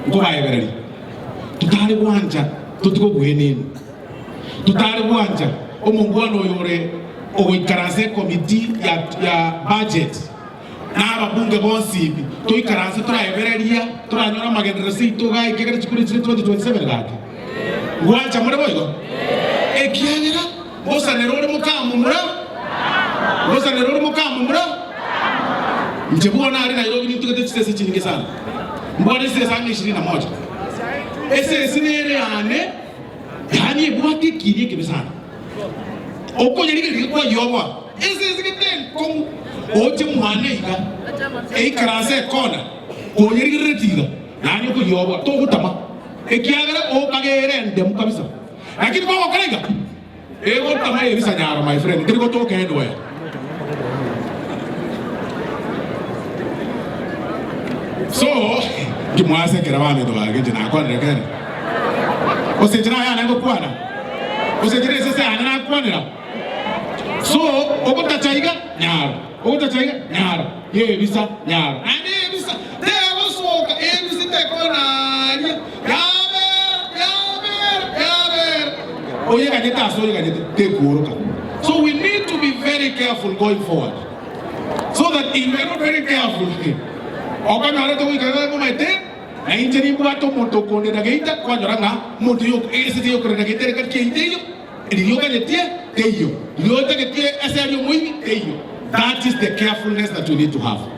Nkobaebereria, totare gwancha totige obwenenu, totare gwancha omongwana oyo ore ogoikaransa ekomiti ya ya budget na ababunge bonsi pi, toikaranse toraebereria toranyore amagenderero seito igaa ekiagera chikura chire 2027 gaki. Ngwancha more boigo? Ekiagera bosa nere ore mokamomura, bosa nere ore mokamomura. Inche bono aria Nairobi nintugete chisese chinyinge sana, mbwate chisese ang'e ishirini na moja. Esese nere yane, yaani ebwate ekieni ekebe sana. Okonyerigereria kwayioboa esese gete enkong'u, oche mwane iga, eikaranse ekona, konyerigereretie iga, yaani okoyioboa, togotama. Ekiagera okagera endemu kabisa. Lakini kogokora iga, egotama ebisa nyaro my friend, teri gotoka anywhere. So, nkimwasekera baminto bage inche nakwanire kere. Gose inche naye yane ngokwana? Gose inche nesese yane nakwanera? So, ogotacha iga, nyaro, ogotacha iga, nyaro, yebisa, nyaro, naende yebisa, tegosoka, ebise tekonaria, yabera, yabera, yabera, oyeganyete ase oyeganyete, tekworoka. So we need to be very careful going forward, so that if we are not very careful, okonyorete goika iga ng'omaete, na inche nimbwate omonto okondenda geita, kwanyora ng'a omonto oyo esese yokorenda geita ere gati yaito eyio, Riria oganyetie, teiyo. Riria otagetie ase aria omoibi, teiyo. That is the carefulness that we need to have.